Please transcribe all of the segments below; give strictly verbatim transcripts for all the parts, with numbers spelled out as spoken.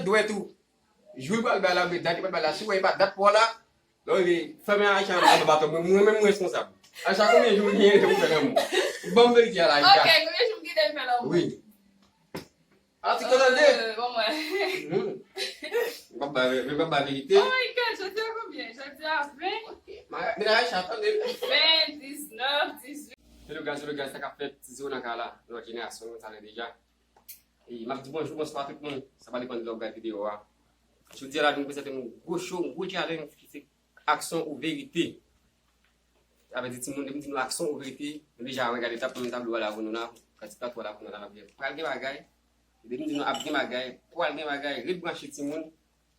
Dwèt ou. Jou l pral bay la, oubyen dat li pral bay la, si w wè e pa dat pa w la, lè w rive, fèmen Aisha anba baton, mwen, mwen menm m responsab. Aisha, konbyen jou w genyen pou fè lanmou? Ban m verite a la, Aisha. Ok, konbyen jou m genyen pou fè lanmou? Wi. A, ti kontan de. Euh, bon, mwen. Hmm. M p ap bay, m p ap bay verite. Oh my God, jodi a konbyen? Jodi a ven. Ok. Ma-, men Aisha, tande. Ven, diznèf, dizuit. Hello guys, hello guys, sa k ap fèt? Ti Zero nan kay la. Nou wè jenerasyon nou talè deja. E m ap di bonjou, bonswa tout moun. Sa va depann de lè w ap gade videyo a. Jodi a la, nou prezante nou gwo show, yon gwo challenge ki se aksyon ou verite. Sa vle di timoun, depi m di nou aksyon ou verite, nou deja wè gade tab, tablo a la pou nou la, gade ti plato a la pou nou la, n ap gen, pral gen bagay. Depi m di nou ap gen bagay, pral gen bagay, ret branche timoun.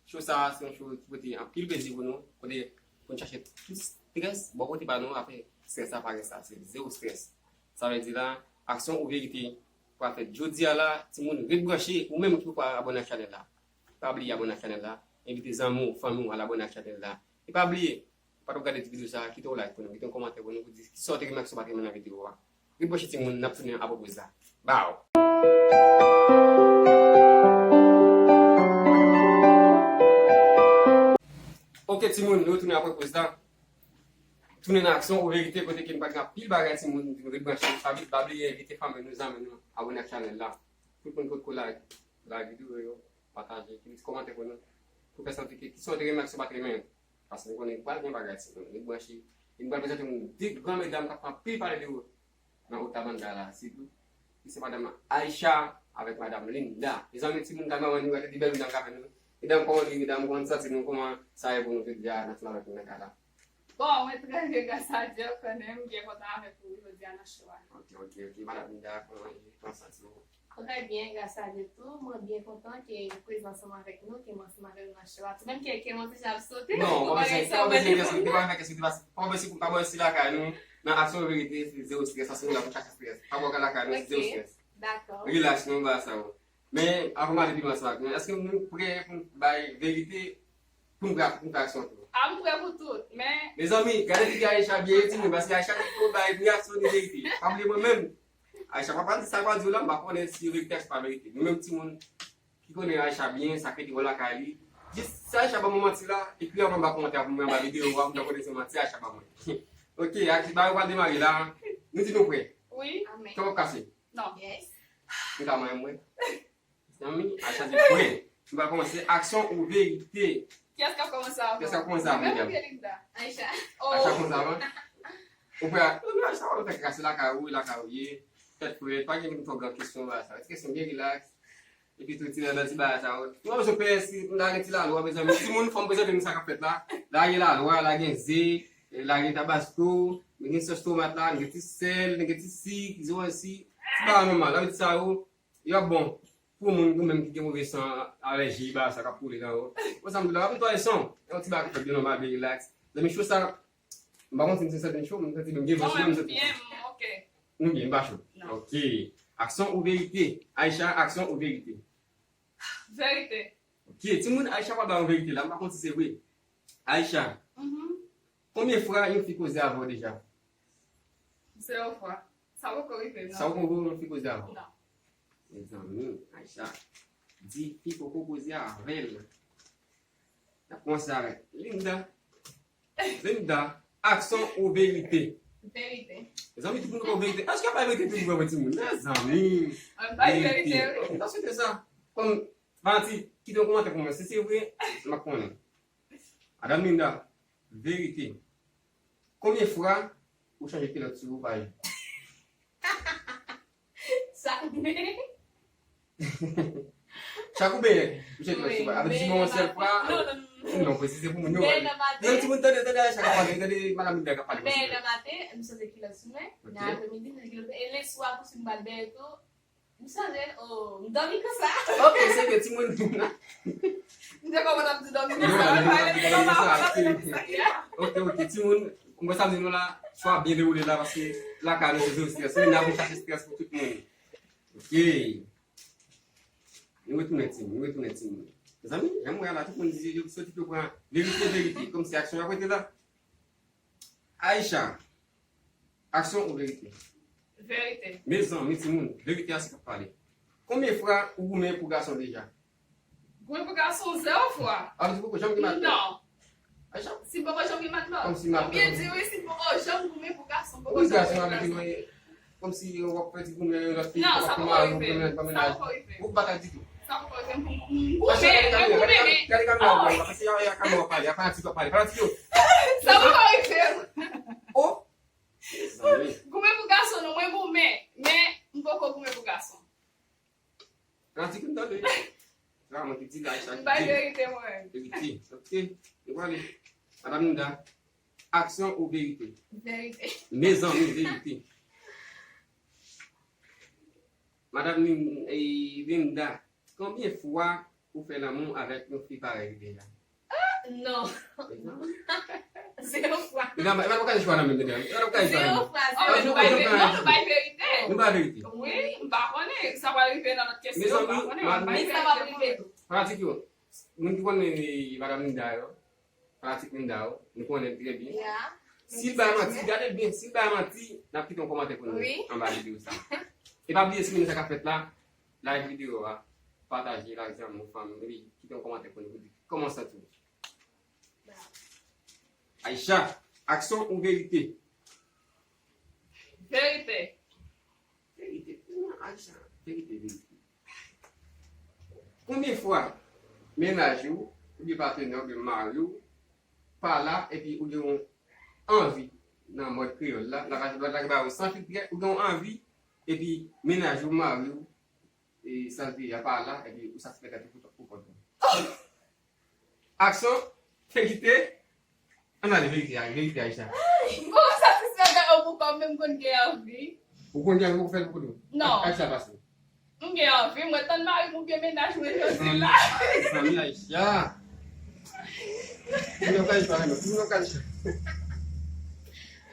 Show sa a se yon show ki pote anpil plezi pou nou, kote pou n chache tout strès bò kote pa nou, apre strès la pa gen sa, se zewo strès. Sa vle di la, aksyon ou verite pral fèt jodi a la, timoun ret branche, ou menm ki poko abòne ak chanèl la. Pa bliye abòne ak chanèl la, envite zanmi w, fanmi w al abòne ak chanèl la. E pa bliye, pandan w gade ti videyo sa a, kite yon like pou nou, kite yon kòmantè pou nou, pou di kisa w te renmen ak sa w pa t renmen nan videyo a. Ret branche timoun, n ap tounen apre poz la. Bow! Ok timoun, nou retounen apre poz la. Tounen nan aksyon ou verite kote ke n pral gen anpil bagay timoun, nou ret branche. Pa bli-, pa bliye envite fanmi nou, zanmi nou, abòne ak chanèl la. Tout moun potko like, like videyo yo, pataje, kite ti kòmantè pou nou. Pou fè santi ke kisa w te renmen ak sa w pa t renmen. Paske nou konnen pral gen bagay timoun, ret branche. E nou pral prezante nou de gran medam k ap fè anpil pale de yo nan Otabanda la, sitou, ki se madanm Aisha avèk madanm Linda. Mezanmi, timoun, kalman nou gade de bèl medam k avè nou. Medam, kòman nou ye, medam, kòman nou santi nou, kòman sa ye pou nou jodi a, nan ansanm avèk nou nan kay la? Bon, mwen trè byen, gras a Dye, kanmenm, m byen kontan avèk ou jodi a nan show a. Ok, ok, ok. Madanm Linda, kòman ye, kòman santi w? Trè byen, gras a Dye tou. Mwen byen kontan ke m prezan ansanm avèk nou, ke m ansanm avèk nou nan show a. Tou menm ke, ke mwen deja ap sote. Non, pa bezwen, pa bezwen kèsyon, pa bezwen kèsyon, pa bezwen, pa bezwen lakay nou. Nan aksyon verite, se zewo strès, paske nou la pou chache strès. Pa bò lakay nou, se zewo strès. Dakò. Relax, nou ba sa yo. Men, avan m ale pi lwen sa, èske nou prè pou n bay verite, pou n prè, pou n fè aksyon tou? A, m prè pou tout, men. Mezanmi, gade figi Aisha byen, timoun, paske Aisha te ko bay ni aksyon ni verite. Pa bliye mwen menm. Aisha pa pral di sa l pral di w la, m pa konnen si verite ak si pa verite. Nou menm timoun ki konnen Aisha byen, sa k rete bò lakay li. Jis si Aisha ban mwen manti la, ekri anba kòmantè pou mwen anba videyo a, pou m ta konnen se manti Aisha ban mwen. Ok, ak ba yo pral demare la. Nou di nou prè. Wi. Kè w ap kase? Non. Yes. M ka manyen mwen. Zanmi, Aisha di prè. Nou pral kòmanse aksyon ou verite. Kiyès k ap kòmanse avan? Kiyès k ap kòmanse avan, medam? Mwen menm oubyen Linda? Aisha. Oh. Aisha kòmanse avan? Ou prè a, non, Aisha, ou fè kase lakay ou, lakay ou ye. Tèt frèt, pa gen twò gran kesyon la, sa. Ti kesyon byen relax. Epi tou, ti nan ti bagay sa yo. Nou pa bezwen pè si nou lage ti lalwa, mezanmi. Timoun, fò m prezante nou sa k ap fèt la. Lage lalwa, lage ze, lage tabasko, nou gen sòs tomat la, nou gen ti sèl, nou gen ti sik, zoranj si, ti bagay nòmal. Lage ti sa yo. Yo ap bon pou moun ou menm ki gen move san, alèji, bagay sa k ap koule nan yo. Bon, sa m di la, ap netwaye san. Yon ti bagay k ap fèt byen nòmal, byen relax. Zanmi, cho sa, m pa konn si m te santi m cho, m santi m gen van sou mwen, m santi m cho. Byen, ok. Nou byen, m pa cho. Non. Ok. Aksyon ou verite? Aisha, aksyon ou verite? Verite. Ok, timoun, Aisha pral ba yon verite la, m pa konn si se vre. Aisha, mhm, konbyen fwa yon fi koze avè w deja? Zewo fwa. Sa poko rive, non. Sa poko rive yon fi koze avè w? Non. Mezanmi, Aisha di fi poko koze avè l. N ap kòmanse avèk Linda. Linda, aksyon ou verite? Verite. Mezanmi, tout moun konn verite. Èske pa verite tout moun, timoun? Mezanmi. Mwen bay verite, wi. Verite. Sa se te sa. Kòm, pa manti, kite yon kòmantè pou mwen. Si se vre, m ap konnen. Madanm Linda, verite. Konbyen fwa ou chanje kilòt sou ou, payi? Chak mwen. Chak ou benyen, ou chanje kilòt sou ou, payi? Wi, avè di bon yon sèl fwa. Non, non, non, non. Non, presize pou moun yo. Menm timoun, tande, tande, Aisha k ap pale, tande, madanm Linda k ap pale. Menm nan maten, m chanje kilòt sou mwen. Ok. Nan apremidi, m chanje kilòt. E leswa tou, si m pral benyen tou, m chanje l, oh, m dòmi konsa. Ok, se ke timoun. M te konprann ap di dòmi konsa. Mwen pa rele dòmi konsa, ok. Ok, ok, timoun, mwen sa m di nou la, show a byen dewoule la, paske lakay nou se zewo strès. Wi, n ap chache strès pou tout moun. Ok. Nou retounen timoun, nou retounen timoun. Mezanmi, jan m wè a la, tout moun di, yo soti pou yo pran verite, verite. Kòmsi aksyon yo ap rete la. Aisha, aksyon ou verite? Verite. Mezanmi, timoun, verite a se k ap pale. Konbyen fwa ou goumen pou gason deja? Goumen pou gason, zewo fwa. A, se poko janm gen matlòt. Non. Acha? Si poko janm gen matlòt. Kòmsi matlòt. Ou byen di wi, si poko janm goumen pou gason, poko janm goumen pou gason. Kòmsi w ap fè ti goumen yon lòt fi, non, sa poko rive. Sa poko rive. Ou pa ka ditou. Sa poko rive. M goumen, m goumen, men. Gade kamera w pale, paske y a kamera w pale, a fanatik w ap pale. Fanatik yo. Sa poko rive. Oh! Goumen pou gason, non, mwen goumen, men m poko goumen pou gason. Fanatik m tande. Sa mwen ki di la, sa ki di. M bay verite mwen. Verite. Ok. Nou prale. Madanm Linda, aksyon ou verite? Verite. Mezanmi, verite. Madanm Lin-, eh, Linda, konbyen fwa ou fè lanmou avèk yon fi parèy Vivian? Non. Zewo fwa. Li pa, li pa ka jwe nan menm, li pa ka jwe nan menm. Zewo fwa, zewo fwa. Nou bay verite. Nou bay verite. Wi, m pa konnen. Sa pral rive nan lòt kesyon, m pa konnen. Men sa pral rive tou. Fanatik yo, moun ki konnen madanm Linda yo, fanatik Linda yo, nou konnen l trè byen. Si l bay manti, gade byen, si l bay manti, n ap kite yon kòmantè pou nou anba videyo sa. E pa bliye, si w renmen sa k ap fèt la, like videyo a, pataje l ak zanmi w, fanmi w, epi kite yon kòmantè pou nou, pou di kòman w santi w. Aisha, aksyon ou verite? Verite. Verite. Non, Aisha, verite, verite. Konbyen fwa mennaj ou, oubyen patnè w, oubyen mari w, pa la, epi ou gen yon anvi, nan mòd kreyòl la, la, la, la, la, ba yo san filtrè, ou gen yon anvi, epi mennaj ou, mari w, e sa l te ye a pa la, epi ou satisfè tèt ou pou, pou kont ou. Aksyon, verite, ann ale verite a, verite Aisha. M poko satisfè tèt mwen pou kò m, men m konn gen anvi. Ou konn gen anvi, ou fè l pou kont ou? Non. Aisha pase. M gen anvi, mwen tann mari m oubyen mennaj mwen jodi la. Mezanmi, Aisha. Moun nan kay chwa, moun nan kay chwa.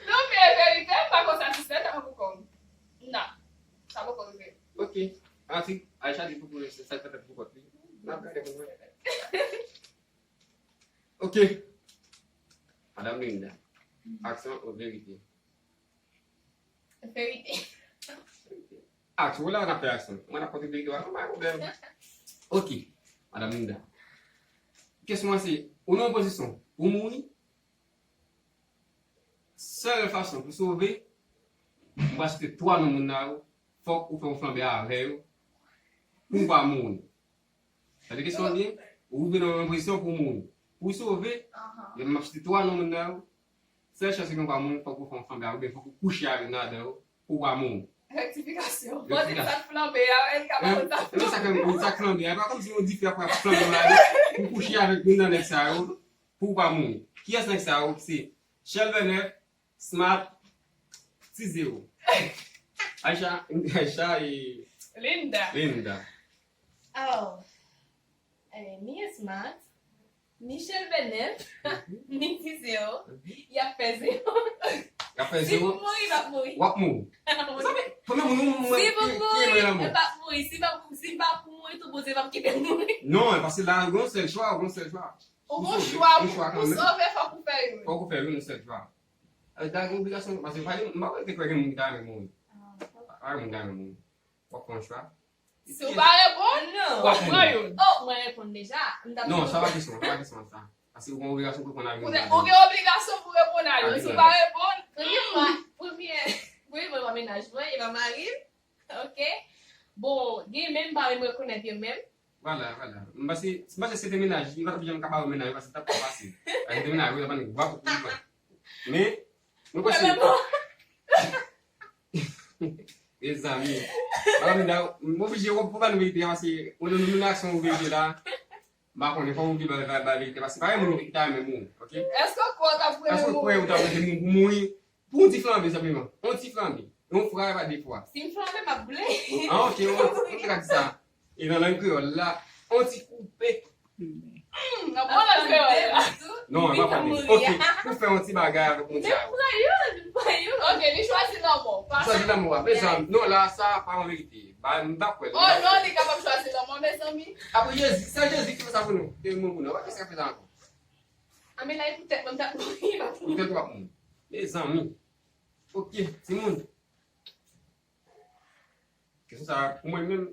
Non, men verite, m pa konn satisfè tèt mwen pou kò m. Non, sa poko rive. Ok. Atik, Aisha di pou kò l, se sa k fè tèt pou kont li. N ap gade pou mwen. Ok. Madanm Linda, aksyon ou verite? Verite. Aksyon, ou la n ap fè aksyon. Mwen ap konte verite, pa gen pwoblèm. Ok. Madanm Linda. Kesyon an se, ou nan yon pozisyon pou mouri, sèl fason pou sove, m pral site twa non moun nan yo, fòk ou fè yon flanbe avè yo, pou w pa mouri. Tande kesyon an byen, ou rive nan yon pozisyon pou w mouri. Pou w sove, m ap site twa non moun nan yo, sèl chans ou gen pou w pa mouri, fòk ou fè yon flanbe avè yo, oubyen fòk ou kouche avè youn ladan yo, pou w pa mouri. Rektifikasyon. Mwen di sa k flanbe a, e li ka pa konn sa k flanbe a. Sa k flanbe a, e pa kòmsi yon dife ap flanbe nan lari, pou w kouche avèk youn nan nèg sa yo, pou w pa mouri. Kiyès nèg sa yo? Se Chèlbè Nèf, Smart, Ti Zewo. Aisha, Aisha e Linda. Linda. Oh. Eh, ni Smart, ni Chèlbè Nèf, ni Ti Zewo, y ap fè zewo. Y ap fè zewo. Si m mouri, m ap mouri. W ap mouri. Mezanmi, premye moun ou mwen ki renmen lanmò. Si m mouri, m ap mouri. Si m pa, si m pa pou mouri tou, Bondye p ap kite m mouri. Non, paske la, ou gen yon sèl chwa, ou gen yon sèl chwa. Ou gen yon chwa pou sove, fòk ou fè youn. Fòk ou fè youn, yon sèl chwa. Alò, ta gen obligasyon, paske pa gen, m pa kwè te kwè gen moun ki ta renmen mouri. Pa gen moun ki ta renmen mouri. W ap pran chwa. Si w pa reponn, w ap pran youn. Oh, mwen reponn deja. Non, sa pa kesyon, sa pa kesyon sa. Paske ou gen obligasyon pou reponn a youn. Ou gen obligasyon pou reponn a youn. Si w pa reponn, premye fwa, premye, premye fwa mennaj mwen, e pa mari m. Ok. Bon, gen menm pa menm rekonèt yo menm. Vwala, vwala. M panse, m panse se te mennaj, li pa t ap janm ka ba yo mennaj, paske l t ap twò fasil. Paske se te mennaj, wi, l ap annik bwa pou kou. Men, mwen panse. Mezanmi. Madanm Linda, m oblije wè pou ba nou verite a, paske mwen, nou, nou nan aksyon ou verite la. M pa konnen, fò ou vle ba, ba, ba verite, paske pa gen moun ki ta renmen mouri, ok? Èske w kwè w t ap renmen mouri? Èske w kwè ou t ap renmen mouri pou mouri? Pou yon ti flanbe senpleman. Yon ti flanbe. Yon fwa, e pa de fwa. Si m flanbe, m ap boule. Ah, ok, yon, yon ti gad sa. E nan lang kreyòl la, yon ti koupe. Hmm, nan bon lang kreyòl la. Non, e pa flanbe. Ok, pou fè yon ti bagay avèk moun sa yo. Men pran youn, pran youn. Ok, li chwazi lanmò. Li chwazi lanmò a. Mezanmi, non, la, sa pa yon verite. Ba, m pa kwè. Oh non, li kapab chwazi lanmò, mezanmi. Apre Jezi, se Jezi ki fè sa pou nou. Te moun pou nou. Wè, kisa k fè sa ankò? Anben la, e poutèt mwen, m t ap mouri, m ap mouri. Poutèt w ap mouri. Mezanmi. Ok, timoun. Kesyon sa a, pou mwen menm,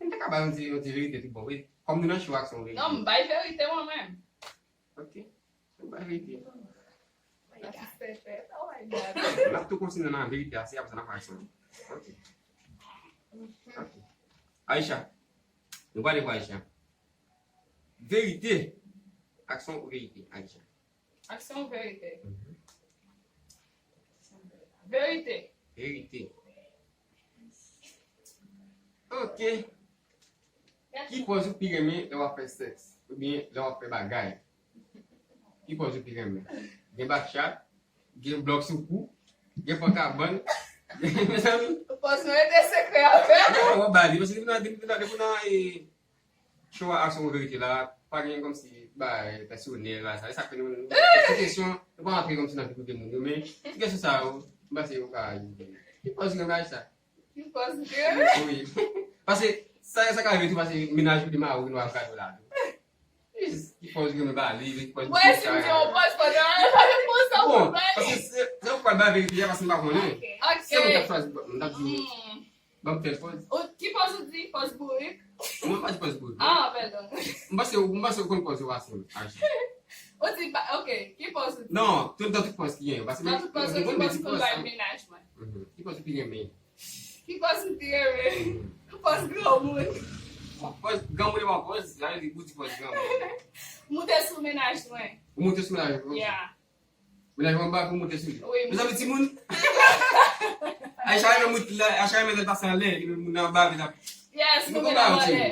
M te ka ba yon ti, yon ti verite tout bon, wi. Kòm nou nan show aksyon verite. Non, m bay verite mwen menm. Ok. M bay verite. That is perfect. Oh my God. N ap tou kontinye nan verite a, se apre sa n ap fè aksyon. Ok. Ok. Aisha. Nou pale pou Aisha. Verite. Aksyon ou verite, Aisha? Aksyon ou verite? Verite. Verite. Ok. Ki pòz ou pi renmen lè w ap fè sèks? Oubyen lè w ap fè bagay? Ki pòz ou pi renmen? Gen bakchat, gen blòk sou kou, gen pòkabann. Mezanmi. Pòz nou rete sekrè avè nou. Non, w ap ba li, paske depi nan, depi nan, depi nan, eh, show a aksyon ou verite la, pa gen kòmsi bagay pèsonèl la, sa, e sa fè nou, nou, ti kesyon, nou pa antre kòmsi nan vi prive moun yo, men ti kesyon sa yo, m panse yo ka, ki pòz ou renmen Aisha? Ki pòz ou renmen? Wi. Paske, sa, sa ka rive tou, paske mennaj ou te mari ou, nou ap gade la tou. Ki pòz ou renmen ba li, ki pòz ou renmen ba li. Mwen, si m di yon pòz pandan an, pa gen pòz sa pou ba li. Bon, paske se, se ou k pral ba verite a, paske m pa konnen. Ok. Se mwen k ap chwazi, m t ap di, ban m tèl pòz. Ou, ki pòz ou di? Pòz bourik? Mwen pa di pòz bourik. Ah, pardon. M panse, m panse ou konn pòz ou ase, Aisha. Ou di, ok, ki pòz ou di? Non, tout, nan tout pòz ki gen, paske nan tout pòz, ki pòz ou konn bay mennaj mwen? Ki pòz ou pi renmen? Ki pòz ou pi renmen? Pòz granmoun. Pòz granmoun e pa pòz, sa vle di ou di pòz granmoun. Moute sou mennaj mwen. Ou moute sou mennaj ou? Yeah. Mennaj mwen ba pou moute sou li. Wi. Mezanmi, timoun. Aisha renmen moute la, Aisha renmen lè l pase anlè, li menm moun nan anba, li t ap. Yes, nou mete anlè.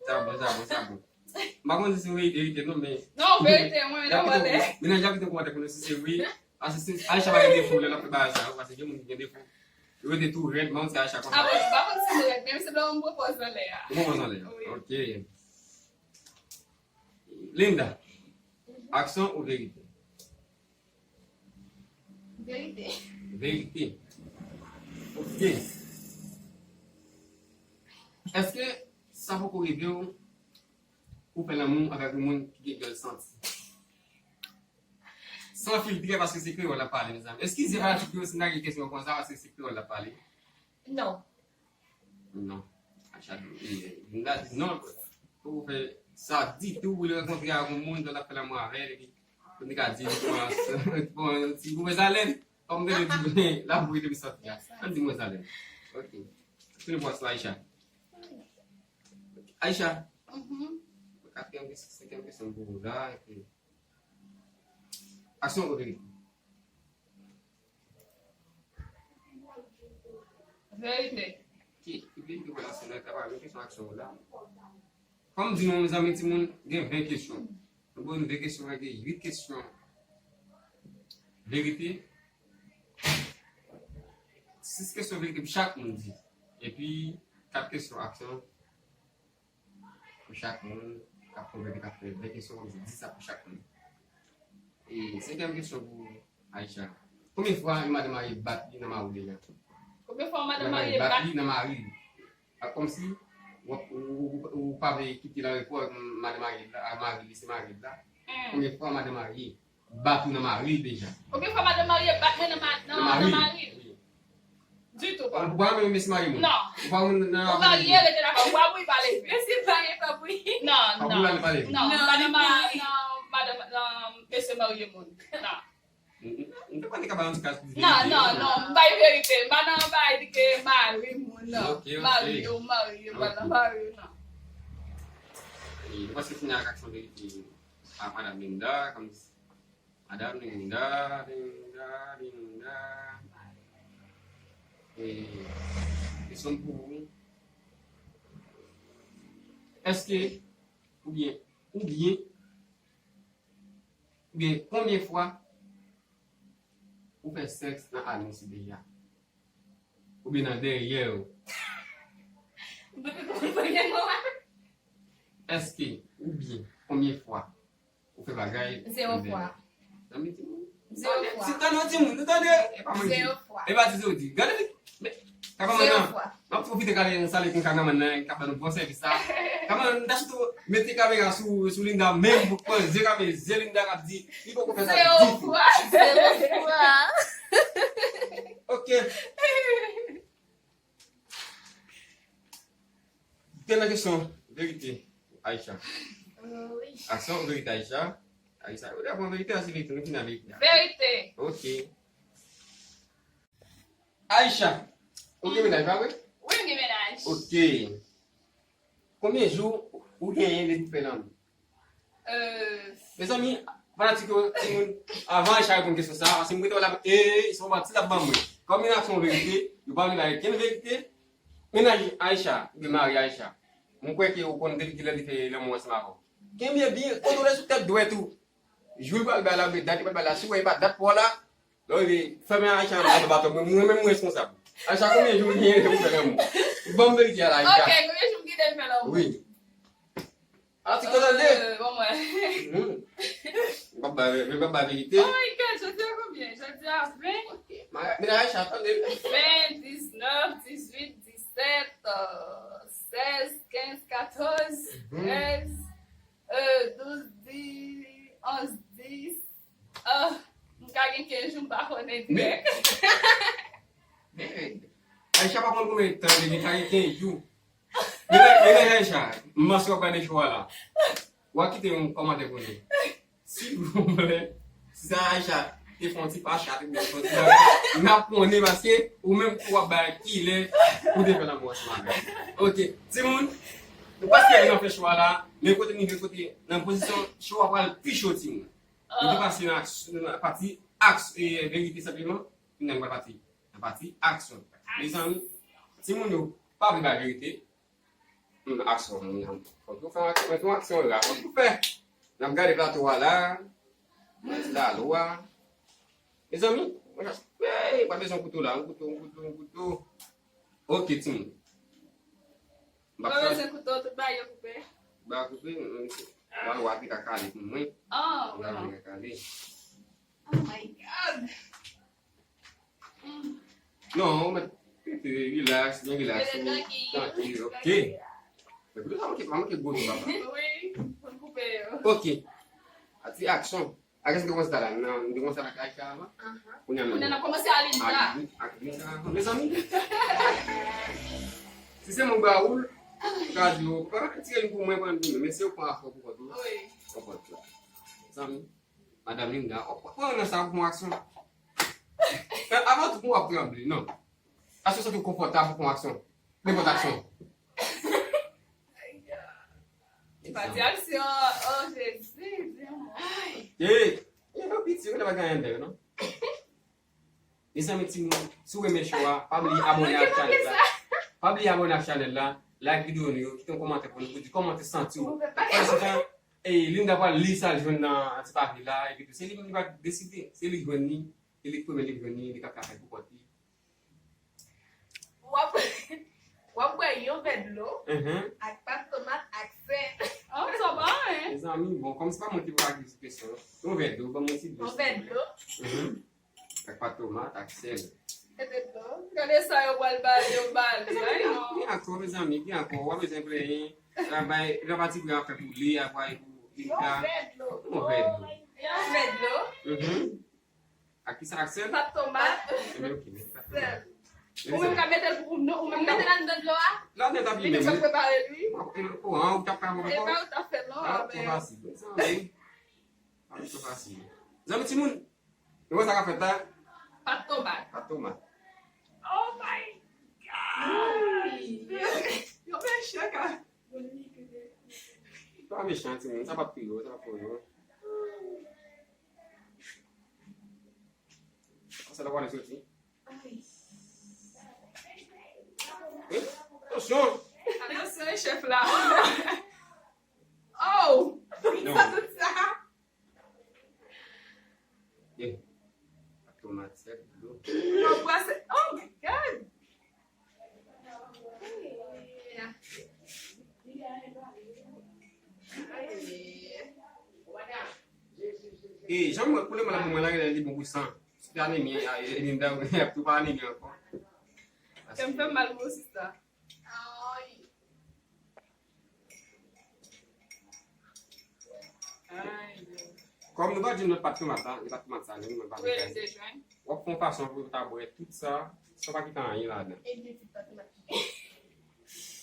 Sa bon, sa bon, sa bon. M pa konn si se verite, verite non, men. Non, verite, mwen, nan anlè. Mennaj la kite kòmantè pou nou si se vre. Paske si Aisha pa gen defo lè l ap fè bagay sa yo, paske gen moun ki gen defo. Yo rete tou rèd, men se Aisha konsa. Ah bon, m pa konn si m rèd, men m sanble yon gwo pòz anlè a. Yon gwo pòz anlè a. Wi. Ok. Linda, aksyon ou verite? Verite. Verite. Ok. Èske sa poko rive w pou fè lanmou avèk yon moun ki gen dyòl santi? San filtre, paske se kreyòl n ap pale, mezanmi. Eskize fanatik yo si n lage kesyon konsa, paske se kreyòl n ap pale. Non. Non. Acha di, Linda di non. Pou fè sa ditou, pou l rankontre ak yon moun, l ap fè lanmou avè l, epi pou li ka di li pran, li pran yon ti mouvèz alèn. Kòm de di l ap voye depi sòti a. Ann di mouvèz alèn. Ok. Tounen pou Aisha. Aisha. Katriyèm kesyon, senkyèm kesyon pou ou la, epi aksyon ou verite? Verite. Ki, ki verite pou aksyon nan, ta pa menm kesyon aksyon ou la. Kòm di nou, mezanmi, timoun, gen ven kesyon. Nou poze nou de kesyon, gen uit kesyon verite. Sis kesyon verite pou chak moun di. Epi, kat kesyon aksyon. Pou chak moun k ap konvèti, k ap fè ven kesyon, kòmsi dis sa pou chak moun. E senkyèm kesyon pou Aisha. Konbyen fwa yon madanm marye bat li nan mari l deja? Konbyen fwa yon madanm marye bat li nan mari l? A, kòmsi w ap, ou, ou, ou pa vle kite l an repo ak madanm marye l la, ak mari li, se mari l la. Konbyen fwa madanm marye bat ou nan mari l deja? Konbyen fwa madanm marye bat mwen nan ma-, nan, nan mari l? Ditou pa. Ou pa renmen mesye marye moun? Non. Ou pa renmen nan... Ou marye, rete la kay ou, pa bouyi, pa leve. Mesye marye, pa bouyi. Non, non. Pa bouyi, pa leve. Non, non, madanm, non, madanm, non, mesye marye moun. Non. M te panse ka bay yon ti kras pou di verite. Non, non, non, m bay verite. M pa nan bay di ke mari moun, non. Ok, ok. Marye, ou marye, ou pa nan mari, non. E, nou pase fini ak aksyon verite a madanm Linda, kòm Madanm Linda, Linda, Linda. E, kesyon pou ou. Èske, oubyen, oubyen, oubyen, konbyen fwa ou fè sèks nan anons deja? Oubyen nan dèyè w? M pa konprann premye mo a. Èske, oubyen, konbyen fwa ou fè bagay. Zewo fwa. Zanmi timoun. Zewo fwa. Si tande yon timoun, nou tande. E pa manti. Zewo fwa. E pa ti zewo di. Gade, men, kameraman nan. Zewo fwa. M ap pwofite kale yon sali pou kameraman nan, k ap ban nou bon sèvis la. Kameraman nan, ta sitou mete kamera sou, sou Linda menm pou pran zye kamera, zye Linda k ap di, li poko fè sa ditou. Zewo fwa. Zewo fwa. Ok. Dènye kesyon, verite, Aïcha. Wi. Aksyon, verite, Aïcha. Aïcha, ou dakò, verite, a, se verite, nou fini avèk verite. Verite. Ok. Aïcha, ou gen mennaj, pa vre? Wi, m gen mennaj. Ok. Konbyen jou ou genyen depi w fè lanmou? Euh. Mezanmi, fanatik yo, timoun, avan Aïcha reponn kesyon sa, paske m rete wè l ap, e, se yon manti l ap ban mwen. Kòm li nan aksyon verite, yo pa vle bay kenn verite. Mennaj Aïcha, oubyen mari Aïcha, mwen kwè ke ou konn depi kilè li fè lanmou ansanm avè w. Kenbe byen, kontwole sou tèt dwèt ou. Jou l pral bay la, oubyen dat li pral bay la, si w wè e pa dat pa w la, lè w rive, fèmen Aïcha anba baton, mwen, mwen menm mwen responsab. Aïcha, konbyen jou w genyen depi w fè lanmou? Ban m verite a la, Aïcha. Ok, konbyen jou m genyen depi m fè lanmou? Wi. Atik yo tande. Euh, bon, mwen. Mhm. M p ap ba, m p ap ba verite. Oh my God, jodi a konbyen? Jodi a ven. Ok. Ma-, mennaj Aïcha, tande. Ven, diznèf, dizuit, disèt, euh, sèz, kenz, katòz, mhm, trèz, euh, douz, dis, onz, dis. Ah, m ka gen kenz jou, m pa konnen dirèk. Men, Aïcha pa konn konbyen tan li gen, ka gen kenz jou. Men, men, men, Aïcha, m panse w ap gade show a la. W a kite yon kòmantè pou nou. Silvouplè, si sa Aïcha te fè yon ti pa chat oubyen fè yon ti bagay, n ap konnen paske ou menm tou w ap bay kilè ou te fè lanmou ansanm avè l. Ok, timoun, nou prèske rive nan fen show a la, men kote nou rive kote nan pozisyon show a pral pi cho, timoun. Nou te pase nan aks-, nan pati aks-, e, verite senpleman, kounye a nou pral pati nan pati aksyon. Mezanmi, timoun yo pa vle bay verite. Hmm, aksyon, moun nan. Fòk yo fè yon aksyon, fòk yon aksyon la, fòk yo fè. N ap gade plato a la, nan ti lalo a. Mezanmi, mwen, hey, pa bezwen kouto la, yon kouto, yon kouto, yon kouto. Ok, timoun. M pa bezwen kouto, tout bagay yo koupe. Ba koupe, mm, mm, lalo a te ka kale pou mwen. Oh, lalo a te ka kale. Oh my God. Non, ou mèt rete relax, byen relax. Rete ou, trankil. Trankil, ok. Epi sa manke, pa manke gwo tou, papa. Wi, pou n koupe yo. Ok. Ati aksyon. Ak èske nou te kòmanse la? Non, nou te kòmanse avèk Aïcha avan. Aha. Kounye a menm. Kounye a n ap kòmanse a Linda. Ak, ak Linda avan. Mezanmi. Si se mwen ba ou l, ou ka di yo, pa retire li pou mwen, pran li pou mwen. Men si yo pran afè pou kont ou, wi, pou kont ou. Mezanmi. Madanm Linda, w ap pran nan sa pou fè yon aksyon. Avan tout, w ap tranble, non. Èske w santi w konfòtab pou fè yon aksyon? Nenpòt aksyon. Pa di aksyon, oh, Jezi, di yon mo. Ey, e, yo piti, yo pa gen anyen dèyè, non. Mezanmi, timoun, si w renmen show a, pa bliye abòne ak chanèl la. Pa bliye abòne ak chanèl la, like videyo nou yo, kite yon kòmantè pou nou, pou di kòman w te santi w. Pandan se tan, e, Linda pral li sa l jwenn nan ti papye la, epi tou, se li menm li va deside, se li k jwenn li, se li k premye li k jwenn li, li k ap ka fè l pou kont li. W ap, w ap bwè yon vè dlo, mhm, ak pat tomat ak sèl. Oh, sa pa anyen. Mezanmi, bon, kòm se pa mwen ki pou poze kesyon, yon vè dlo, ban mwen ti dlo. Yon vè dlo. Mhm. Ak pat tomat, ak sèl. Mete dlo. Gade sa yo pral bale, yo bale. Ay, non. Gen ankò, mezanmi, gen ankò. W ap bezwen plenyen. Travay, travay ti blan ap fè pou li, ap bay pou Linda. Yon vè dlo. Yon vè dlo. Yon vè dlo. Mhm. Ak kisa? Ak sèl? Pat tomat. Ebyen, ok, mete pat tomat. Sèl. Ou menm ka mete l pou nou, ou menm ka mete l anndan dlo a? Ladan t ap li menm, wi. Ou prepare l, wi. Ou an, ou t ap ka bon. E pa ou t ap fè, non. Ah, twò fasil. Mezanmi. Ah, twò fasil. Zanmi timoun, nou wè sa k ap fèt la? Pat tomat. Pat tomat. Oh my God! Yo mechan ka. Pa mechan, timoun. Sa p ap pi yo, sa p ap pi yo. Sa la wale soti. Wi, atansyon. Atansyon, chèf la. Oh! Non. Sa tout sa. Yeah. Ak tomat sèk, dlo. Yo brase. Oh my God! E, jan mwen, pou lemonn ap ban mwen la, genlè li bon pou san. Si te anemi, a, e, Linda, y ap tou pa anemi ankò. Kè m fè m mal pou sista. Ay. Kòm nou pa di nou pat tomat la, e pat tomat sa, nou pa. Wi, m te jwenn. W ap fè yon fason pou w ta bwè tout sa, san pa kite anyen ladan. E di tout pat tomat.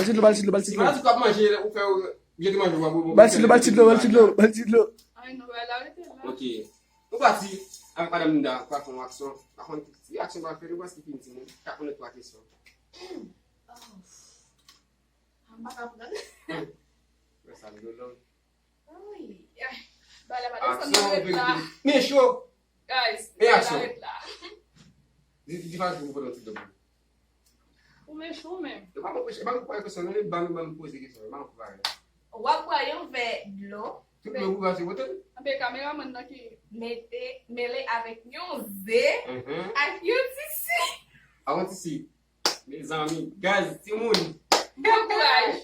Ba l ti dlo, ba l ti dlo, ba l ti Si dlo. Maladie ap manje, ou fè jete manje w ap bon. Ba l ti dlo, ba l ti dlo, ba l ti dlo, ba l ti dlo. Ay, non, ba la rete la. Ok. Nou pati avèk Madanm Linda, pral fè yon aksyon. Pa konn ki aksyon pral fè, nou prèske fini timoun. Ka konn twa kesyon. Oh. M pa ka pran. Wè sa, nou long. Ay, ay. Ba la pa desann Aksyon, nan ret la. verite. Men cho. Guys, E ba la aksyon. Ret la. Di, di, di, faz pou pran yon ti dlo. Ou mechan ou menm. Yo pa mwen pwese, e pa mwen pwese kesyon, non, e ba mwen, ba mwen poze kesyon, e ba mwen pale. W ap bwè yon vè dlo, Tout mwen pou pase pote. Anben, kameramann nan ki mete, mele avèk yon ze, Mhm. ak yon ti sik. A yon ti sik. Mezanmi, guys, timoun. Bon kouraj.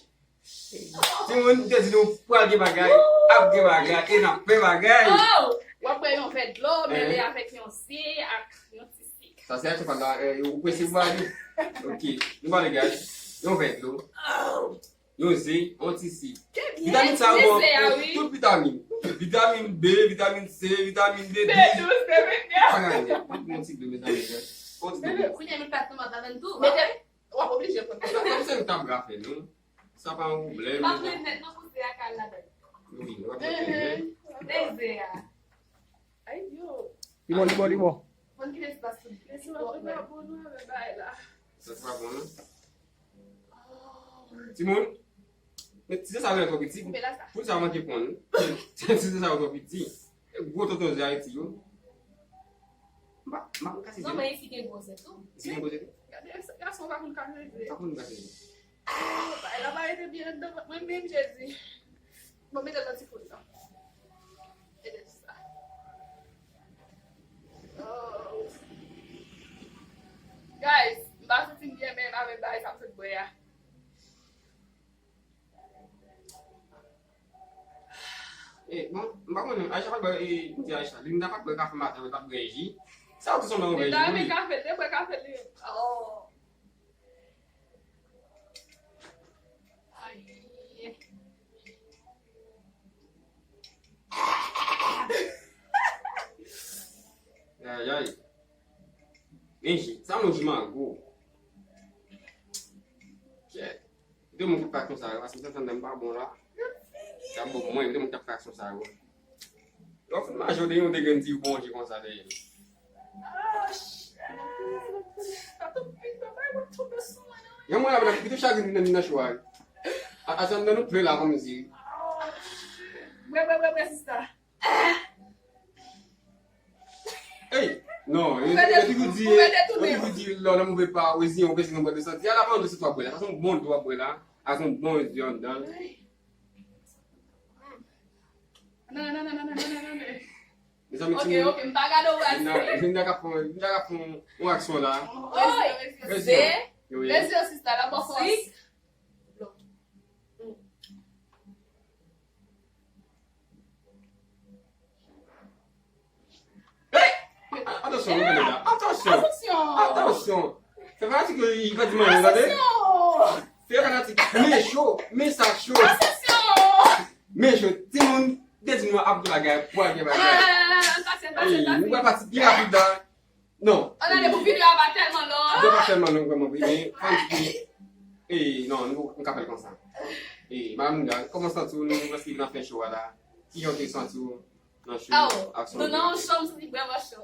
Timoun, m te di nou pral gen bagay, ap gen bagay, e n ap fè bagay. Oh! W ap bwè yon vè dlo, mele avèk yon ze ak yon ti sik. Sa se aksyon pa la, eh, ou prese pou ale. Ok, nou pale, guys. Yon vè dlo. Yon ze, yon ti sik. Vitamin sa yo bon, tout vitamin. Vitamin B, vitamin C, vitamin D, B douz, B vennkat. Pa gade, tout bon ti dlo, mezanmi, guys. Bon ti dlo. Kounye a nou pa tomat ladann tou. Mete, w ap oblije pran. Kòm se nou t ap rafe, non? Sa pa yon pwoblèm. Pa vle nèt non pou ze a kal ladann. Wi, nou ap fè. De ze a. Ay, yo. Li bon, li bon, li bon. Konn kite espas pou li. Mesi, w ap fè bon nou avè bagay la. Sa se pa bon, non? Timoun, men ti sa yo twò piti. Koupe la sa. Pou sa manke pran, non? Ti sa yo twò piti. Gwo tonton ze Ayiti yo. M pa, m pa konn kase ze. Non, men isi gen gwo ze tou. Isi gen gwo ze tou. Gade, gason pa konn kase ze. Pa konn kase ze. Bagay la pa rete byen anndan vant mwen menm, Jezi. Bon, mete l nan ti foul nan. Mete sa. Oh. Guys, m pa santi m byen menm avèk bagay sa m sot bwè a. Eh, bon, m pa konnen, Aisha pa t bwè, eh, m di Aisha, Linda pa t bwè kafe maten, li pa t bwè ji. Sa ou tou sanble yon bwè ji, Linda renmen wi. Kafe, l te bwè kafe li. Oh. Ay. Ay, ay. Men ji, sa nou ji mango. Kèt. De moun ki pa konsa yo, paske m santi m pa bon la. Sa bon pou mwen, de moun ki pa konsa yo. Lè w fin mache, w te gen yon de grenn ti bon ji konsa dèyè l. Ah, shit. Sa tou pit, papa, yo tonbe sou mwen, non. Yon mwen la, mwen ap kite chagrin nan, nan cho a. A, a, sa nan nou ple la, kòmsi. Bwè, bwè, bwè, bwè, sista. Ey! Non, yo Ou fè yo de- toujou di, ou fè yo detounen. Toujou di, lè w nan move pa, ou reziyen, ou bezwen pran de santi. Ala pa yon de santi w ap bwè la. Sa se yon bon dlo w ap bwè la. Ak yon bon je anndan. Non, non, non, non, non, non, non, non. Mezanmi, Ok, timoun. Ok, m pa gade w azi. Linda, Linda ka pran, Linda ka pran yon aksyon la. Oy, Reziyen. ze, Yo, yo. reziyen sista la, bon fòs. Zik. Atansyon, nou konnen la. Atansyon. Atansyon. Atansyon. Fè fanatik yo, li pa di manyen, gade. Atansyon. Fè fanatik. Men cho, men sa cho. Atansyon. Men cho, timoun, de di nou ap di bagay, pou al gen bagay. Ah, pase, pase, Ey, nou pase. pral pati pi rapid la. Non. An ale pou videyo a pa tèlman long. Videyo pa tèlman long vrèman, wi, men fanatik yo. Ey, non, nou, nou ka fè l konsa. Ey, Mamouna, kòman santi w nou, paske nan fen cho a la? Kijan w te santi w nan cho? Aw, Aksyon nou nan yon nou cho, m santi m vrèman cho.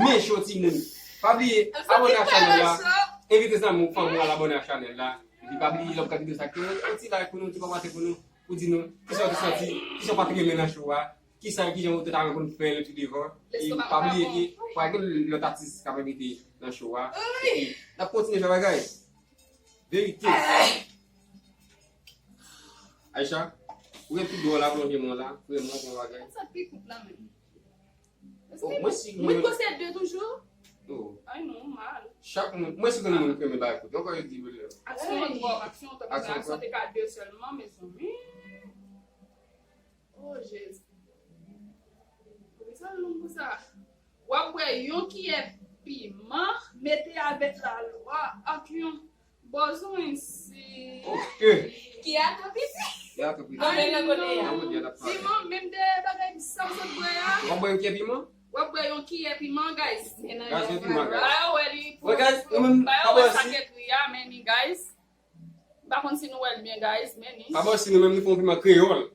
Men cho timoun. Pa bliye, abòne ak chanèl la. Envite zanmi w, fanmi w al abòne ak chanèl la. Epi pa bliye, lè w gade videyo sa, kite yon ti like pou nou, ti kòmantè pou nou, pou di nou kisa w te santi, kisa w pa t renmen nan cho a, kisa, kijan w te ta renmen pou nou fè l tou devan. E pa bliye ke pral gen lòt atis k ap envite nan cho a. Epi n ap kontinye fè bagay. Verite. Aisha, ou gen tout dwa la, plonje mwen la, frè mwen, pran bagay. Sa pi kout la menm. Oh, mwen si Mwen pwosede toujou. Oh, Ay non, mal. chak moun, mwen si gen moun ki renmen bagay kout. Ankò yo di, Aksyon an twòp, aksyon an twòp, men Aksyon aksyon te ka de sèlman, mezanmi. Oh, Jezi. Poukisa l long konsa? W ap bwè yon kiyè piman, mete avèk lalwa ak yon bòzwen si. Ok. Ki a tou piti. Ya, tou piti. Mwen menm nan kote a. Nan kote a, n ap pale. Piman, menm de bagay sa m sot bwè a. W ap bwè yon kiyè piman? W ap bwè yon kiyè piman, guys. Guys, yon piman, guys. Ba yo wè li pou. Wè, guys, nou menm, Ba pa yo wè bwè si. Sakèt li a, men ni, guys. M pa konn si nou wè l byen, guys, men ni. Pa bwè si nou menm, nou fè yon piman kreyòl.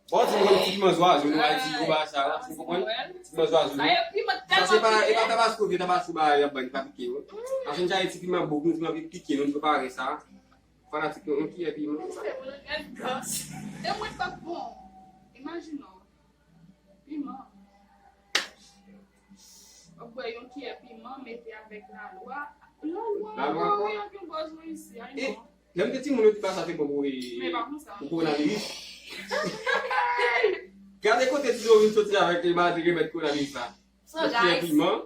Bon, ti piman, ti piman zwazo, nou Ayiti, ou ba sa, ou konprann? Ti piman zwazo. Sa e piman Sa se pa, e pa tèlman tabasko, vye tabasko ba y ap bay, pa pike yo. Anfen, sa e ti piman bouk, nou ti piman pike, nou prepare sa. Fanatik yo, yon kiyè piman. Pike. E mwen pa bon. Imajine w. Piman. W ap bwè yon kiyè piman, mete avèk lalwa. Lalwa ankò. Wi, anpil bòz mwen isi, ay non. Lè m te timoun, yo di bagay sa te bon pou, e, pou kowonaviris. Gade kote ti Dlo vin soti avèk, e, maladi remèd kowonaviris la. Yon kiyè piman.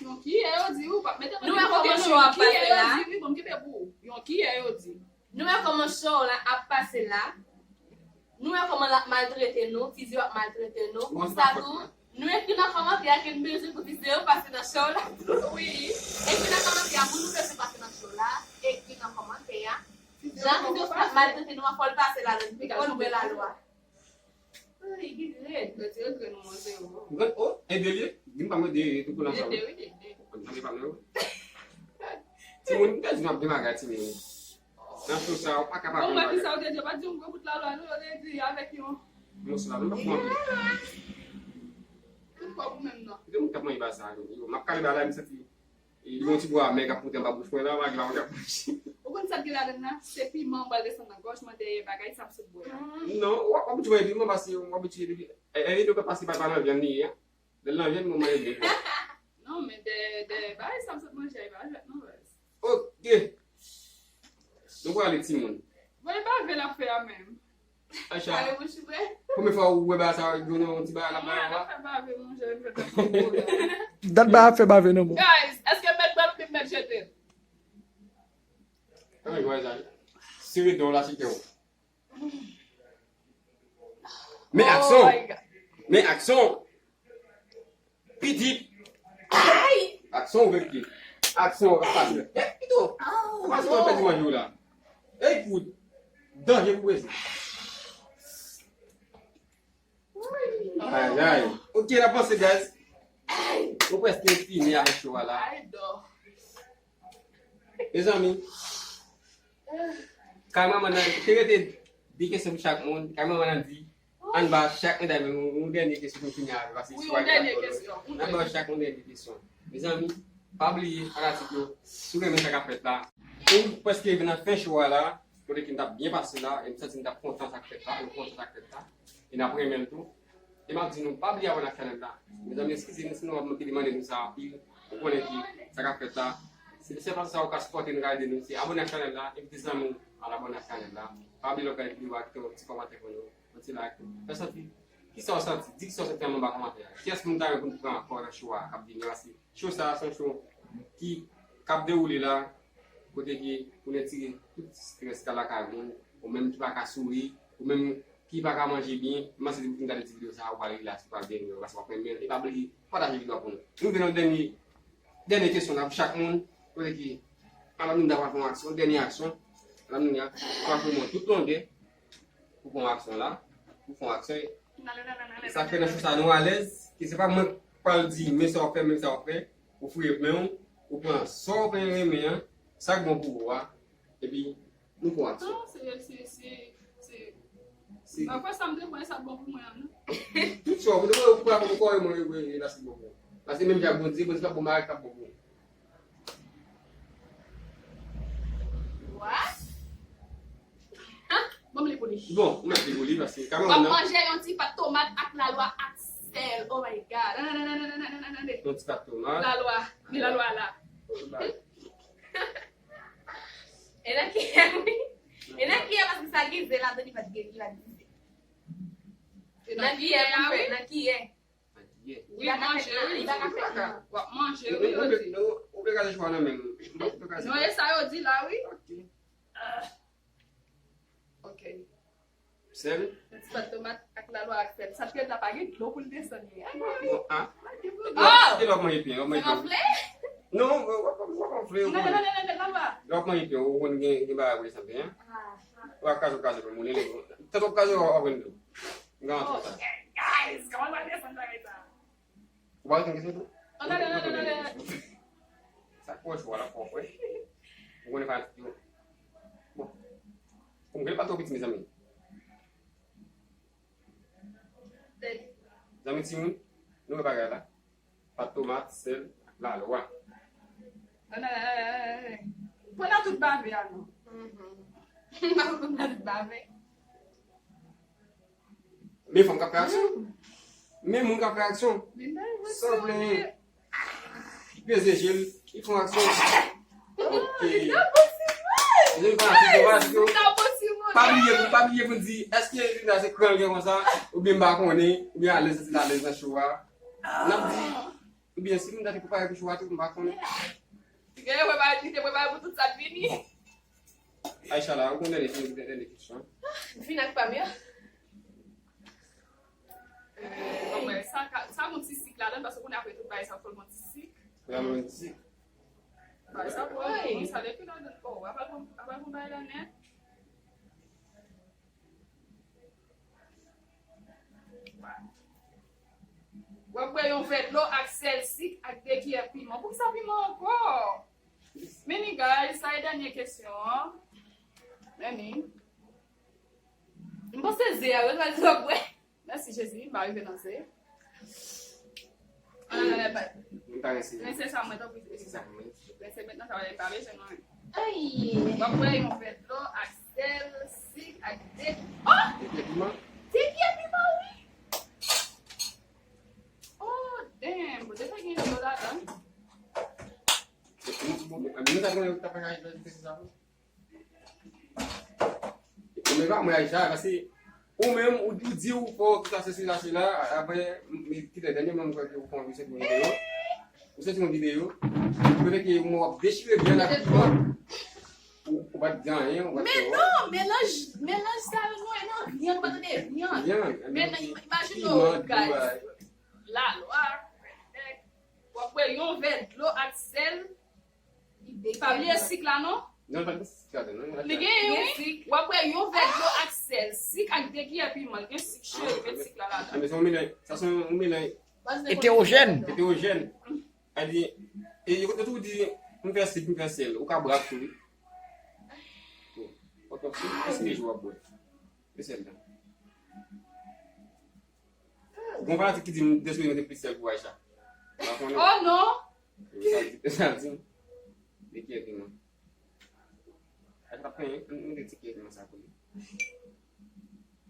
Yon kiyè yo di, ou pa mete mwen. Nou wè kòman show ap pase la? Yon kiyè yo di, wi, bon, m kenbe pou ou. Yon kiyè yo di. Nou wè kòman show la ap pase la? Nou wè kòman l ap maltrete nou, Tizyo ap maltrete nou. Konsa tou, nou ekri nan kòmantè a ke n bezwen pou Tizyo pase nan show la tou. Wi. Ekri nan kòmantè a pou nou bezwen pase nan show la. Ekri nan kòmantè a. Jan Tizyo ap maltrete nou an, fò l pase ladan, fò nou wè lalwa. Ay, ki rèd. Retire grenn manzè yo. Grenn, o, e de l ye? Di m pa mwen de, tou kou nan sa. De, wi, de, de. Mwen pa mwen. Timoun, m te di nou ap gen bagay, timoun. Nan show sa, ou pa ka pa konn bagay. Bon, mwen, kisa ou te di? Ou pa t di yon gwo bout lalwa, non, ou te di avèk yon. Mòso lalwa, m pa pran anpil. Tout kòb ou menm, non. Gen moun k ap manje bagay sa, yo. M ap kale bagay la, m santi, e, yon ti gou amè k ap monte anba bouch mwen la, m ap manje. Ou konn sa k gen ladann la? Se piman, m pral desann nan gòj mwen, dèyè bagay sa m sot bwè a. Non, w ap, w ap abitye manje piman, paske w abitye depi, e, e, e, nou pa paske pa, pa nan vyann li ye, a. Lè l nan vyann, mwen manje byen. Non, men de, de, bagay sa m sot manje a, e pa jwèt non, baz. Ok. Nou prale, timoun. Bon, e bave l ap fè a menm. Acha. Pale bouch ou vre. Premye fwa ou wè bagay sa, yo nan yon ti bagay la, bagay la. Fè bave, monchè, fè bave. Dat bagay ap fè bave nan mwen. Guys, èske mèt pral oubyen mèt jete? Kòman jwè sa? Sere dò la, chite w. Men aksyon! Men aksyon! Pidip! Aksyon ou vle ki? Aksyon ou ap pase. Eh, pito! Kòman se w ap pèdi manje w la? Ey, poud! Danje pou brezil. Ayayay. Ok, n ap panse, guys. Nou prèske fini avèk show a la. Mezanmi, Kay manman nan, te rete de kesyon pou chak moun. Kay manman nan di, ann ba chak medam yon, yon dènye kesyon pou n fini avè l, paske wi, yon dènye kesyon. Ann ba chak yon dènye kesyon. Mezanmi, pa bliye fanatik yo, si w renmen sa k ap fèt la, nou prèske rive nan fen show a la, kote ke n t ap byen pase la, e m santi n t ap kontan sa k fèt la, nou kontan sa k fèt la, e n ap renmen l tou. E m ap di nou, pa bliye abòne ak chanèl la. Mezanmi, eskize nou si nou ap manke demande nou sa anpil. Ou konnen ki sa k ap fèt la. Se sèl fason sa ou ka sipòte nou, ka ede nou, se abòne ak chanèl la, envite zanmi w al abòne ak chanèl la. Pa bliye lè w gade videyo a, kite yon ti kòmantè pou nou, yon ti like. Fè santi, kisa w santi? Di kisa w santi anba kòmantè a. Kiyès moun ta renmen pou nou pran ankò nan show a k ap vini a? Paske show sa a se yon show ki, k ap dewoule la, kote ke pou n retire tout strès k lakay moun, ou menm ki pa ka souri, ou menm ki pa ka manje byen, m panse depi w fin gade ti videyo sa a, ou pral rilaks, ou pral byen, ou pral renmen l. E pa bliye pataje videyo a pou nou. Nou vin nan dènye, dènye kesyon la pou chak moun, kote ke Alamlinda pral fè yon aksyon, dènye aksyon. Alamlinda pral fè yon tout longè pou fè yon aksyon la, pou fè yon aksyon. E sa k fè nan show sa nou alèz, ke se pa mwen k pral di, men sa w ap fè, men sa w ap fè, ou fouye plen w, ou pran sa w renmen an, sa k bon pou ou a, epi nou pran aksyon. Non, se, se, se, se, se, mwen kwè sa m te pran, e sa k bon pou mwen an, non. Tout sa, ou te pran, ou pran pou kò, e mwen, e, e, e la, se bon pou ou. Paske menm jan ak Bondye, Bondye p ap bon bagay k ap bon pou ou. What? Ban m li pou li. Bon, ou mèt li pou li, paske w ap manje yon ti pat tomat ak lalwa ak sèl. Oh my God. Yon ti pat tomat. Lalwa. Ni lalwa la. E nan kiyè, wi. E nan kiyè, paske sa gen ze ladan, li pa t gen, li pa t gen ze. Nan kiyè pou fè, nan kiyè. Wi, manje, wi. Li pa ka fè nan. W ap manje, wi, yo di. Ou vle gade chwa nan men m. Non, e sa yo di la, wi. Ok. Sèl? Yon ti pat tomat ak lalwa ak sèl. Sa t rèd la pa gen dlo pou l desann li. Bon, a. Ki lè w ap manje pen, w ap manje pen. Non, w ap, w ap, w ap anfle, w ap manje. Lè w ap manje pen, ou konn gen, gen bagay pou desann pen, en. W ap kaze, kaze pou moulen li. Tank w ap kaze, w ap pran dlo. M garanti w sa. Guys, kòman w ap desann bagay sa? Ou pa reponn kesyon tou? Sa k pwòch ou a la, pwòch, wi. Ou konnen fanatik yo. Bon. Pou m gen pa twò piti, mezanmi. Zanmi timoun, nou wè bagay la. Pat tomat, sèl, ak lalwa. Pandan tout bave a, non. Pandan tout bave. Men fanm k ap fè aksyon. Men moun k ap fè aksyon. San plenyen. Li peze je l, li fè yon aksyon. Li ka pran ti moun. Li ka pran ti moun. Pa bliye, pa bliye pou n di, èske Linda se kran l gen konsa, oubyen m pa konnen, oubyen alèz, santi l alèz nan show a. N ap di, oubyen si Linda te prepare pou show a tou, m pa konnen. Li te prepare, li te prepare pou tout sa k vini. Aisha la, ou konn dènye, dènye, dènye kesyon. Vin ak pa m yo. Bon, mwen, sa ka, sa gon ti sik ladan, paske kounye apre tout bagay sa fò l gon ti sik. Fò l gon ti sik. Bagay sa fò l gon, sa depi ladan. Oh, apa gon, apa gon bagay la nèt. W ap bwè yon vè dlo ak sèl, sik ak de kiyè piman. Poukisa piman ankò? Many guys, sa e dènye kesyon an. Many. M panse ze a, yo pral di w ap bwè. Mèsi Jezi, m pa rive nan ze. Ann ale bay. M pa rense. Rense sa mwen tanpri. Rense sa mwen. Rense mentnan sa w pa bezwen non. Ay. W ap bwè yon vè dlo ak sèl, sik ak de. Oh! De kiyè piman? De kiyè piman, wi. Oh, damn, bro, deja gen dlo ladan. Epi nou ta konnen ta fè kay de sa. Mwen pa mwen Aisha, paske ou menm, ou, ou di ou fò, tout sa, sesi la, sela, apre, m, m, kite dènye mwen, mwen, ou fè yon videyo, ou soti yon videyo, kote ke mwen w ap dechire vyann ak piman, ou, ou pa t di anyen, ou pa t fè wòl. Men non, melanj, melanj sa yo, nou, e nan vyann, ou pa tande vyann. Vyann, men imajine w, guys. Lalwa, w ap bwè yon vè dlo ak sèl, pa bliye sik la non. Non, pa gen sik ladan, non. Li genyen, wi. W ap bwè yon vè dlo ak sèl, sik ak de kiyè piman, gen sik cheri, met sik la ladan. Ah, men se yon melanj, sa se yon melanj. Etewojèn. Etewojèn. Sa di, e yo, yo toujou di, m fè sik, m fè sèl. Ou ka bwè ak tou, wi. Bon, ok, si, si, w ap bwè. Fè sèl la. Gon fanatik ki di m, deske yo te plis sèl pou Aisha. M pa konnen. Oh non! Sa di, sa di. De kiyè piman. Aisha t ap penyen, m, m de ti kiyè piman sa pou li.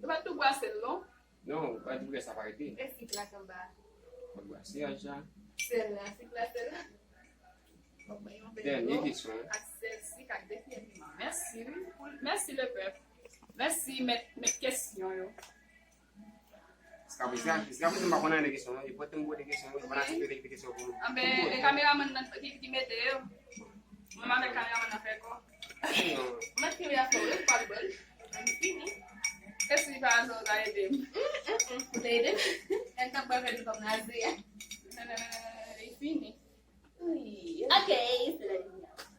Yo pa t tou bwase l non? Non, ou pa di pou lè sa pa rete. E sik la k anba. Ou pa bwase Aisha. Sèl la, sik la, sèl la. Dènye kesyon. Ak sèl, sik ak de kiyè piman. Mèsi, wi. Mèsi, le pèp. Mèsi, mèt, mèt kesyon yo. Jiskaprezan, jiskaprezan, m pa konn anyen de kesyon, non. E pote m poze kesyon, yo pa nan sipere de kesyon pou m. Anben, e kameramann nan ki, ki mete yo. Mwen avèk kameramann nan fè kò. Mwen kite afè w, pa l bòl. Fini. E si pa sa, w ta ede m. Ou te ede m? Èl t ap bwè vè dlo kòm naze a. Non, non, non, non, non, non, li fini. Wi. Ok, se la li a.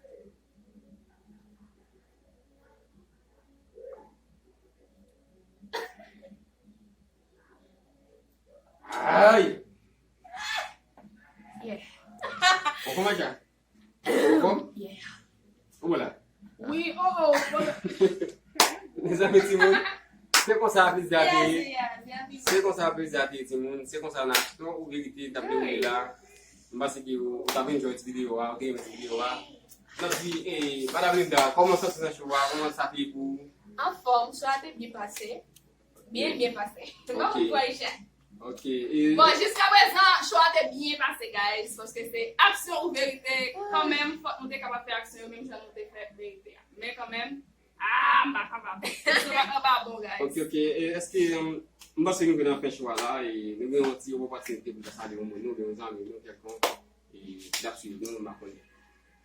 Ay! Yeah. Ou kòman sa? Ou kòman? Yeah. Ou la? Wi, oh, oh, oh. Mezanmi, timoun, se konsa plezi a te ye. Se konsa plezi a te ye, timoun. Se konsa n ap, non, ou verite, n ap dewoule la. M panse ke ou, ou t ap enjoy ti videyo a, ou te renmen ti videyo a. N ap di, eh, Madam Linda, kòman w santi nan show a? Kòman sa te ye pou ou? Anfòm, show a te byen pase. Byen, byen pase. M pa konn pou Aisha. Ok, e... Bon, jiska prezan, show a te byen pase, guys, paske se aksyon ou verite. Kanmenm, fòk nou te kapab fè aksyon yo menm jan nou te fè verite a. Men kanmenm, ah, m pa kapab. Show a pa bon, guys. Ok, ok. E èske, um, m panse nou gen nan fen show a la, e nou gen yon ti opòtinite pou nou salye yon moun, nou gen yon zanmi, nou kèlkonk. E, ki t ap swiv nou, m pa konnen.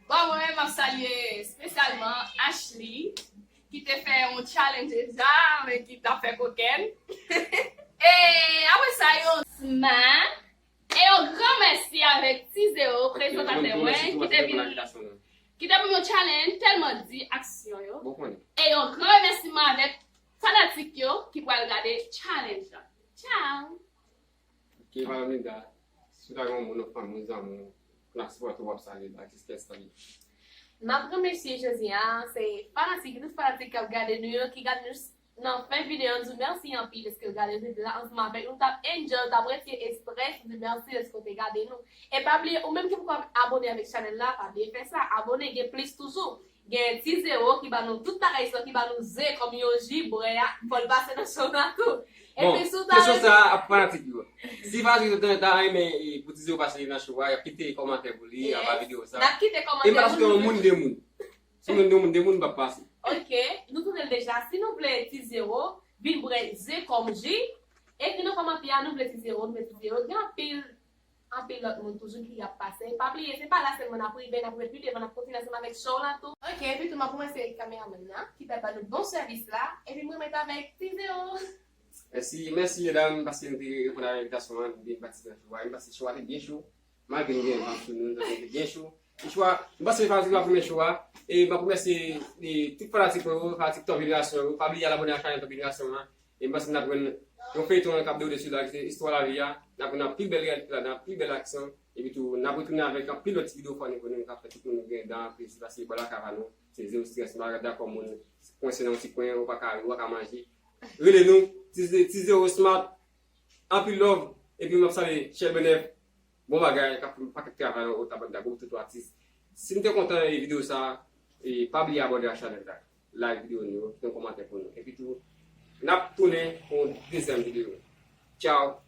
Bon, mwen menm, m ap salye espesyalman Ashley, ki te fè yon challenge deja, men ki t ap fè kokenn. E apre sa, yon Sma, e yon gran mèsi avèk Ti Zero, prezantatè mwen, ki te vin, ki te ban m yon challenge, tèlman di aksyon yo. E yon gran remèsiman avèk fanatik yo ki pral gade challenge la. Tchao! Ok, Madam Linda, si w ta gen yon moun, yon fanmi, yon zanmi, k ap sipòte w, w ap salye l, a kiyès w ap salye? M ap remèsye jodi a, se fanatik, tout fanatik k ap gade nou yo, ki gade nou s-, nan fen videyo, nou di w mèsi anpil dèske w gade videyo a ansanm avèk nou, t ap enjoy, t ap retire estrès, nou di w mèsi dèske w te gade nou. E pa bliye, ou menm ki poko abone avèk chanèl la, pa bliye fè sa, abone, gen plis toujou. Gen Ti Zero ki ba nou tout bagay sa, ki ba nou ze kòm yon ji bwè a, fò l pase nan show la tou. Bon, epi si w ta kesyon sa a ap fanatik yo. Si fanatik yo ta, ta renmen, e, pou Ti Zero pase nan show a, y ap kite kòmantè pou li, anba videyo sa. N ap kite kòmantè pou nou. E m pa ta site yon moun, de moun. Si moun de moun, de moun, m p ap pase. Ok, nou tounen l deja. Si nou vle Ti Zero vin bwè ze kòm ji, ekri nan kòmantè a, nou vle Ti Zero, nou vle Ti Zero. Gen anpil, anpil lòt moun toujou ki ap pase. Pa bliye, se pa la sèlman n ap rive, n ap rive pi devan, n ap kontinye ansanm avèk show la tou. Ok, epi tou, m ap remèsye kameramann nan ki t ap ban nou bon sèvis la, epi m remèt avèk Ti Zero. Mèsi, mèsi medam, paske nou te reponn a envitasyon an, nou vin patisipe nan show a. M panse show a te byen cho. Malgre nou gen van sou nou, nou te byen cho. Show a, m panse fanatik la pou men show a. E m ap remèsye e, tout fanatik mwen yo, fanatik Top Jenerasyon yo. Pa bliye al abòne ak chanèl Top Jenerasyon an. E m panse n ap jwenn yon feyton k ap dewoule sou la, ki se Istwa Lavi a. N ap jwenn anpil bèl reyalite ladan, anpil bèl aksyon. Epi tou, n ap retounen avèk anpil lòt ti videyo funny pou nou, k ap fè tout moun gen dan plezi, paske bò lakay pa nou, se zewo strès, nou pa dakò moun kwense nan yon ti kwen, ou pa ka ri, ou pa ka manje. Rele nou, Ti Ze- Ti Zero Smart, anpil love, epi m ap salye Chèl Benèf, bon bagay, k ap fè yon pakèt travay nan Otabanda, gwo toutou atis. Si nou te kontan e videyo sa, e pa bliye abòne ak chanèl la, like videyo nou yo, kite yon kòmantè pou nou. Epi tou, n ap tounen pou yon dezyèm videyo. Tchao!